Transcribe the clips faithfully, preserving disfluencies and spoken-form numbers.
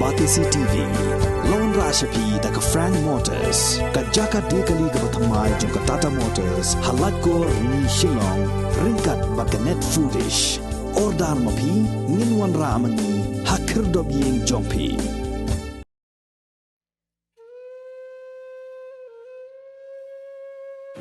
Batesi T V. Lawan rah sha phi da ka Frank Motors, ka jaka de kali kaba thymmai jong ka Tata Motors ha Laitkor, Rni, Shillong, ryngkat bad ka Net Foodish. Order ma phi, ngin wanrah ma ngi ha khyrdop ïing jong phi.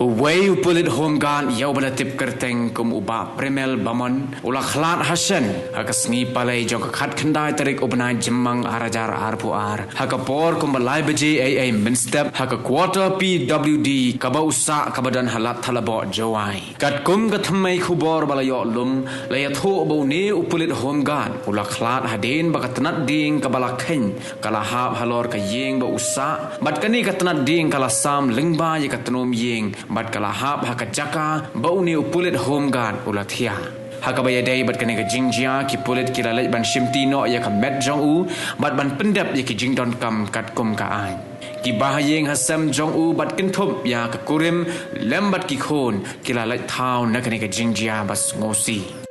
Uwei u pulit Home Guard ïa uba la tip kyrteng kum u Bah Primel Bamon u la khlad ha shen ha ka sngi Palei jong ka khatkhyndai tarik u bnai Jymmang ar hajar arphew ar ha ka por kumba lai baje ei ei mynstep ha ka quarter P W D kaba u sah kaba don ha Lad Thadlaboh, Jowai. Katkum ka thymmei khubor ba la ïoh lum, la ïathuh ba une u pulit Home Guard u la khlad hadien ba ka tnat dieng kaba la kheiñ ka la hap halor ka ïing ba u sah, bad kane ka tnat dieng ka la sam lyngba ïa ka tnum ïing bad ka la hap ha ka jaka ba une u pulit Home Guard u la thiah. Ha kaba ïadei bad kane ka jingjia, ki pulit ki la leit ban shimti noh ïa ka met jong u bad ban pyndep ïa ki jingdonkam katkum ka aiñ. Ki bahaïing hasem jong u bad kynthup ïa ka kurim lem bad ki khun ki la leit thaw na kane ka jingjia ba sngewsih.